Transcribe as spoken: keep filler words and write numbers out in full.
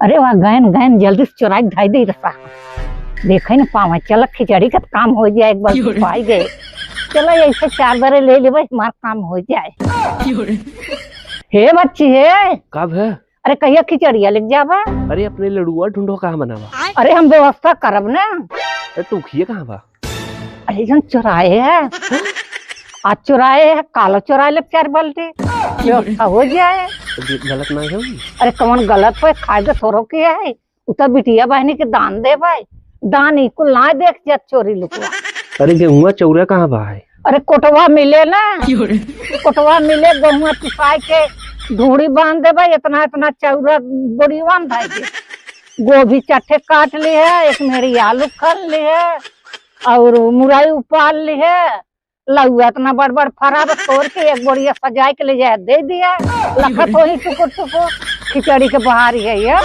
अरे वाह, गयन, गयन, जल्दी से चोराइ के धइ दे रसा। देखइ न पावइ, चल खिचड़ी का काम होइ जाए, एक बार पाइ गए। चल, ऐसे चार दरे ले लेबइ, हमार काम होइ जाए। हे बच्ची, हे। का भे? अरे, कहिया खिचड़िया लेके जाबा? अरे, अपने लड़ुआ ढूंढो, कहाँ बनावा? अरे, हम व्यवस्था करब ना। अरे, टूकिया कहाँ बा? अरे, जन चोराए है, आज चोराए है, कालो चोराए ले चार बाल्टी, व्यवस्था होइ जाए। तो ये गलत ना है? अरे, कौन गलत होइ, खाए के थोरो के है, उ तो बिटिया बहनी के दान देबइ, दान ई कुल ना देख जात चोरी लुकवा। अरे, गेहुआ चौरा कहाँ बा है? अरे, कोटवा मिले ना, कोटवा मिले, गेहुआ पिसाइ के ढूंढी बांध देबइ, इतना, इतना चौरा बोरियवा में धइ के। गोभी चट्ठे काट लिहे, एक मेरी आलू खन लिहे, अउर मुरई उपाल लिहे, लउआ इतना बड़ बड़ फरा बा, तोड़ के एक बोरिया सजाइ के ले जाए, दे दिया। लखत होई टुकुर टुकुर, खिचड़ी के बहारी है ये।